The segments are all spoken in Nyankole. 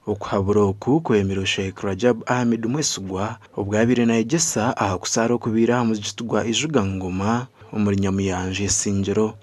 Okuhabura oku kwemirwe Sheikh Rajab Ahmed Mwesigwa obwo abaire nayegyesa aha kusaara okubaire aha muzigiti gwa Ijuga Ngoma omuri Nyamuyanja Isingiro.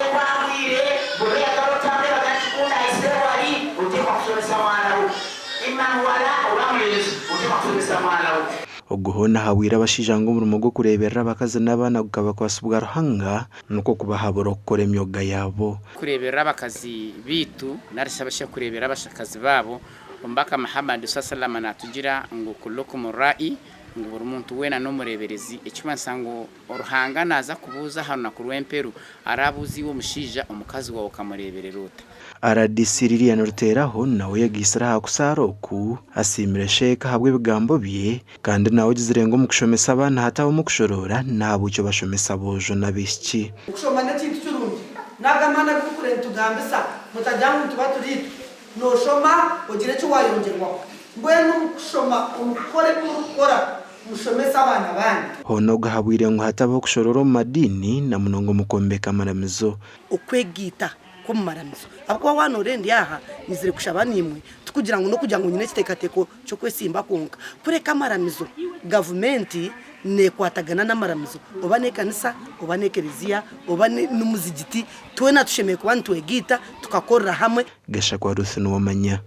Ogu hoona ahabwire abashaija ngu omurimo gw'okureeberera abakazi n'abaana gukabakwatsibwa Ruhanga nikwo kubahabura okukora emyoga yaabo. Kureeberera abakazi baitu nari shi abashaija kureeberera abakazi baabo. Omubaka Muhammad swalla Sallama naatugira ngu Kullukum Ra'i, ngu buri muntu weena n'omureeberezi, ekirikumanyisa ngu Ruhanga naaza kubuuza aha runaku rw'emperu, araabuuza iwe omushaija omukazi waawe okamureeberera ota? Rdc Lilian Ruteraho nawe oyegaitsire aha kusaara oku, asiimire Sheikh ahabw'ebigambo bye kandi nawe ogizire ngu omu kushomesa abaana hatabamu kushoroora n'ahabw'ekyo bashomesa aboojo n'abaishiki. Okushoma n'ekintu kirungi. N'ago amaani agu turikure nitugambisa, mutagira ngu nituba turi itwe. Nooshoma ogire eki waayongyerwaho. Mbwenu omu kushoma, omu kukora ebi murikukora, mushomese abaana baanyu. Hoona ogahabwire ngu hatabaho okushoroora omu madiini na munonga omu kwombeka amaramizo. Okwegaita kw'omu maramizo. Ahabw'okuba waaba nooreeba ndi aha, nyizire kushaba naimwe, tikugira ngu n'okugira ngu nyine ekiteekateeko ky'okwesimba kwonka. Kureka amaramizo, gavumenti neekwatagana n'amaramizo, oba n'ekanisa, oba n'ekereziya, oba n'omuzigiti, twena tushemereire kuba nitwegaita tukakorera hamwe. Gashakwa Ruth Nuwamanya.